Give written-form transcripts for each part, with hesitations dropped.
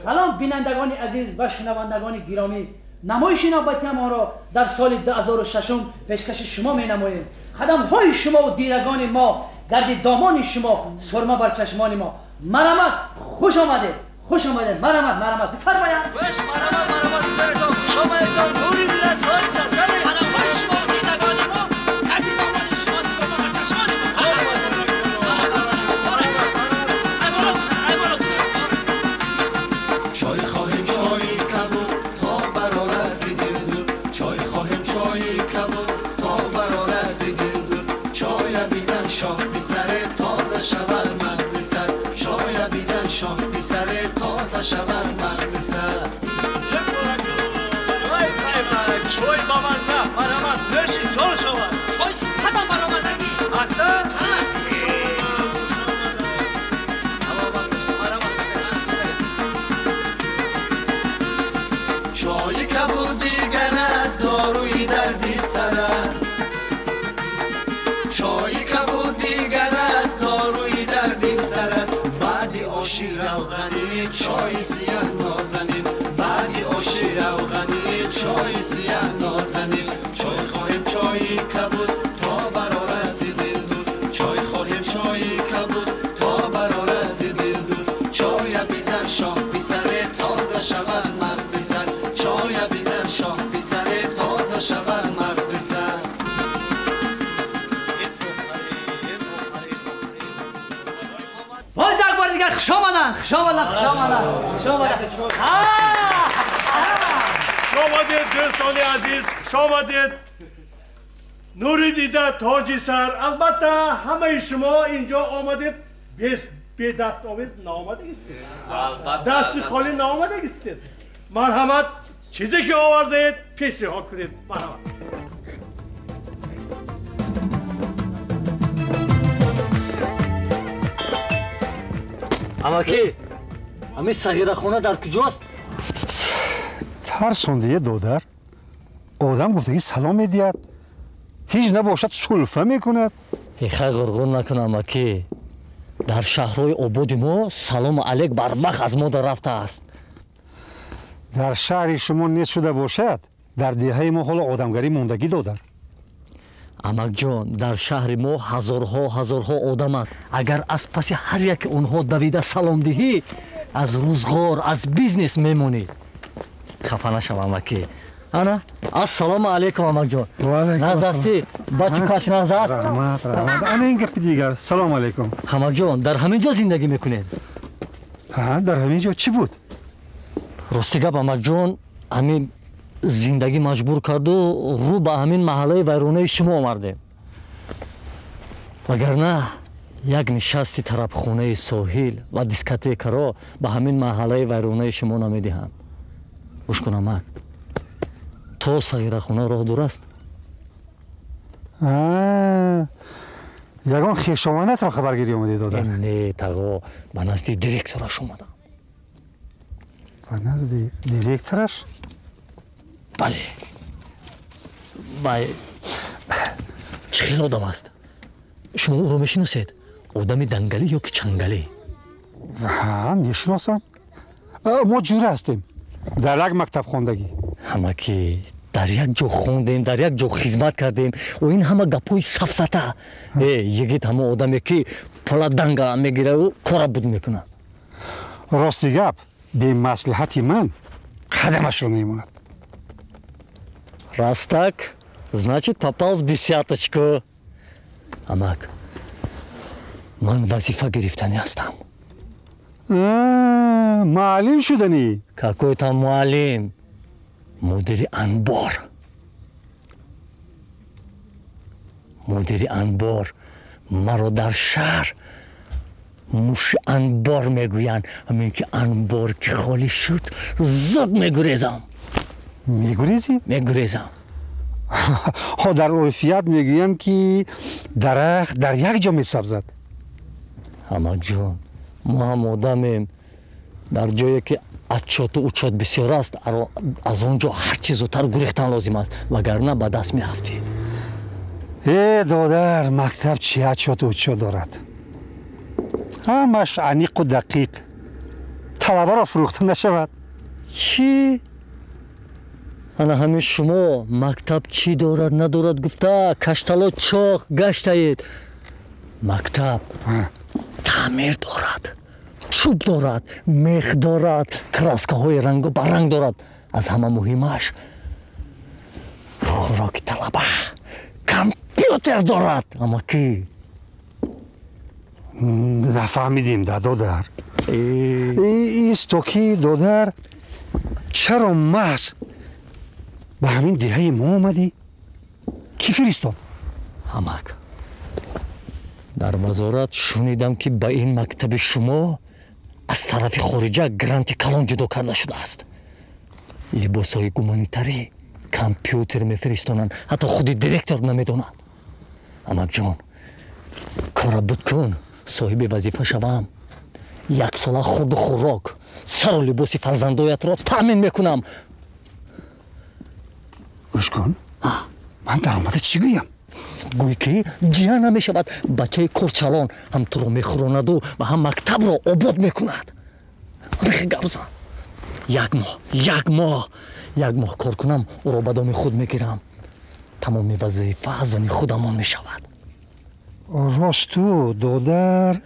Салом бинандагони азиз ва шунавандагони гиромӣ. Намоиши навбатиамонро дар соли 2006 пешкаши шумо менамоем. Қадамҳои шумо ва дирагони мо гарди домони шумо, сурма бар чашмони мо. Марамат, хуш омадед, хуш омадед. Марамат, марамат, бифармояд. Хуш марамат, марамат, саратон хуш омадетон. Нури дилат тоҷ сар. Қадамҳои шумо ва дирагони мо гарди домони шумо, сурма бар чашмони мо. Чой хоҳем, чойи кабуд, то барорад зи дил дуд. Чой хоҳем, чойи кабуд, то барорад зи дил дуд. Чоя бизан шоҳ писаре, тоза шавад мағзи сар. Чоя бизан шоҳ писаре, тоза шавад мағзи сар. Вай вай вай, чой ба мазза, марҳамат, нӯши ҷон шавад. Чой садам баромадагӣ. Ҳаста? Ҳаст. Чойи кабуд дигар аст, доруи дарди сар аст. Чойи кабуд дигар аст, доруи дарди сар аст. Баъди оши равғанӣ чойи сиёҳ нозанин. Баъди оши равғанӣ чойи сиёҳ нозанин. Чой хоҳем, чойи кабуд, то барорад зи дил дуд. Чой хоҳем, чойи кабуд, то барорад зи дил дуд. Чоя бизан шоҳ писаре, тоза шавад мағзи сар. Чоя бизан шоҳ писаре, тоза шавад мағзи сар. Боз як бори дигар хуш омаданд, хуш омаданд, хуш омаданд, хуш омаданд. Хуш омадед, дӯстони азиз, хуш омадед. Нури дида тоҷи сар. Албатта ҳамаи шумо инҷо омадед бедастовез наомадагистед. Дасти холӣ наомадагистед. Марҳамат, чизе ки овардаед пешниҳод кунед. Марҳамат. Амаки, ҳамин сағирахона дар куҷост? Тарсондие, додар. Одам гуфтаги салом медиҳад, ҳеҷ набошад сулфа мекунад. Хай ғурғур накун, амаки. Дар шаҳрҳои ободи мо салому алейк барвақт аз мода рафтааст. Дар шаҳри шумо нест шуда бошад, дар деҳаи мо ҳоло одамгарӣ мондагӣ, додар. Амакҷон, дар шаҳри мо ҳазорҳо ҳазорҳо одаманд. Агар аз паси ҳар яке онҳо давида салом диҳӣ, аз рӯзғор, аз бизнес мемонӣ. Хафа нашав, амаки. Ана, ассалому алайкум, амакҷон. Назастӣ, бачу каш назаст. Раҳмат, раҳмат. Ана ин гапи дигар. Салому алайкум. Амакҷон, дар ҳамин ҷо зиндагӣ мекунед? Ҳа, дар ҳамин ҷо. Чӣ буд? Рости гап, амакҷон, ҳамин зиндагӣ маҷбур карду рӯ ба ҳамин маҳаллаи вайронаи шумо омардем. Вагарна як нишасти тарабхонаи соҳил ва дискотекаро ба ҳамин маҳаллаи вайронаи шумо намедиҳанд. Гӯш кун, амак, то сағирахона роҳ дур аст? Ягон хешовандатро хабаргирӣ омадӣ, додар? Не, тағо, ба назди директораш омадам. Ба назди директораш? Бале. Бай, чӣ хел одам аст? Шумо ӯро мешиносед? Одами дангалӣ ё ки чангалӣ? Ҳа, мешиносам. Мо ҷура ҳастем, дар як мактаб хондагӣ. Ҳамаки дар як ҷо хондем, дар як ҷо хизмат кардем. Ва ин ҳама гапҳои сафсата. Йигит ҳамон одаме ки пула данга мегираву кора буд мекунад. Рости гап, бемаслиҳати ман қадамашро мемонад. Раз так, значит, попал в десяточку. Амак, ман вазифа гирифтанӣ ҳастам. Муаллим шуданӣ? Какой там муаллим? Мудири анбор. Мудири анбор. Маро дар шаҳр муши анбор мегӯянд. Ҳамин ки анбор ки холӣ шуд, зуд мегурезам. Мегурезӣ? Мегурезам. Ҳо, дар урфият мегӯянд ки дарахт дар як ҷо месабзад. Амакҷон, мо ҳам одамем. Дар ҷое ки отчёту учёт бисёр аст, аз он ҷо ҳарчи зудтар гурехтан лозим аст, вагарна ба даст меафтӣ. Э, додар, мактаб чӣ отчёту учёт дорад? Ҳамаш аниқу дақиқ. Талабаро фурӯхта нашавад. Чӣ? Ана ҳамин шумо мактаб чӣ дорад надорад гуфта каштало чоқ гаштаед. Мактаб таъмир дорад, чӯб дорад, мех дорад, краскаҳои рангу баранг дорад. Аз ҳама муҳимаш хӯроки талаба, компютер дорад. Аммо ки? Нафаҳмидем, да додар. Истоки додар, чаро маҳз ба ҳамин деҳаи мо омадӣ? Кӣ фиристод? Ҳамак, дар вазорат шунидам, ки ба ин мактаби шумо аз тарафи хориҷа гранти калон ҷудо карда шудааст. Либосҳои гуманитарӣ, компютер мефиристонанд, ҳатто худи директор намедонад. Амакҷон, кора буд кун, соҳиби вазифа шавам. Яксола хурду хӯрок, сару либоси фарзандоятро таъмин мекунам. Гӯш кун, ман даромада чӣ гӯям? Гӯй ки ҷия намешавад, бачаи корчалон ҳам туро мехӯронаду ва ҳам мактабро обод мекунад. Бихе гап зан. Як моҳ, як моҳ, як моҳ кор кунам, ӯро ба доми худ мегирам. Тамоми вазифа аз они худамон мешавад. Росту додар,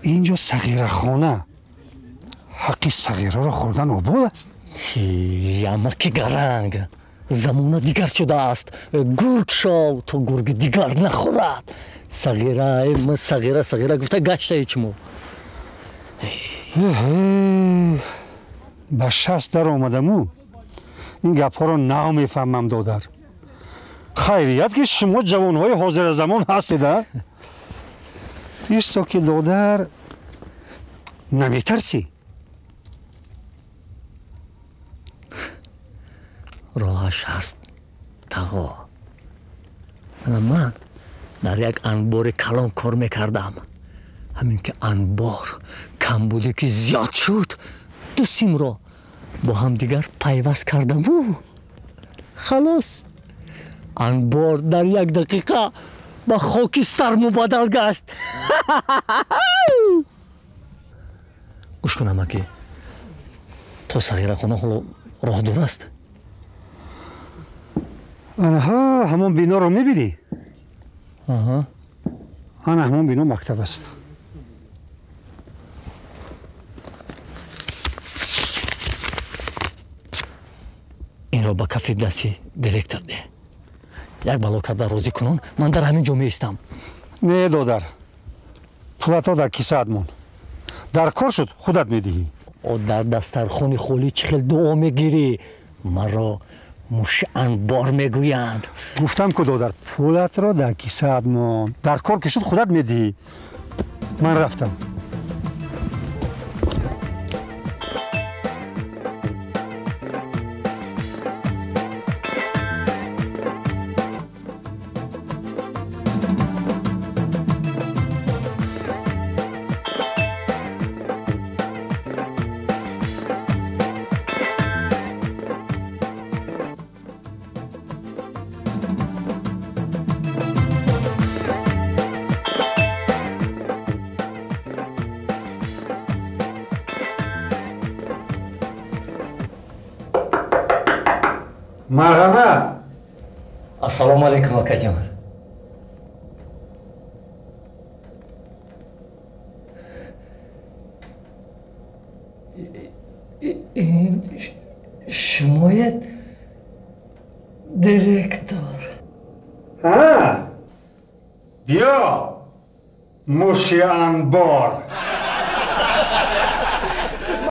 инҷо сағирахона. Ҳаққи сағираро хӯрдан обод аст. Ямаки гаранг, замона дигар шудааст. Гург шов то гурги дигар нахӯрад. Сағира, сағира, сағира гуфта гаштаи чумо. Ба 60 дар омадаму ин гапҳоро нав мефаҳмам, додар. Хайрият ки шумо ҷавонҳои ҳозиразамон ҳастед, а? Исто ки додар, наметарсӣ? Роҳаш ҳаст, тағо. Ана ман дар як анбори калон кор мекардам. Ҳамин ки анбор камбудӣ ки зиёд шуд, ду симро бо ҳамдигар пайваст кардаму халос, анбор дар як дақиқа ба хокистар мубаддал гашт. Гӯш кун, амаки, то сағирахона ҳоло роҳ дур аст. Анаҳа, ҳамон биноро мебинӣ? Ана ҳамон бино мактаб аст. Инро ба кафи дасти директор деҳ. Як бало карда розӣ кунон, ман дар ҳамин ҷо меистам. Не, додар, пулато дар кисаат мон. Дар кор шуд, худат медиҳӣ. О, дар дастархони холӣ чӣ хел дуо мегирӣ? Маро муши анбор мегӯянд. Гуфтам ку додар, пулатро дар кисаат мон. Дар кор ки шуд, худат медиҳӣ. Ман рафтам. Марҳамат. Ассалому алайкум, акаҷон. Ин шумоед директор? Ҳа, биё, муши анбор.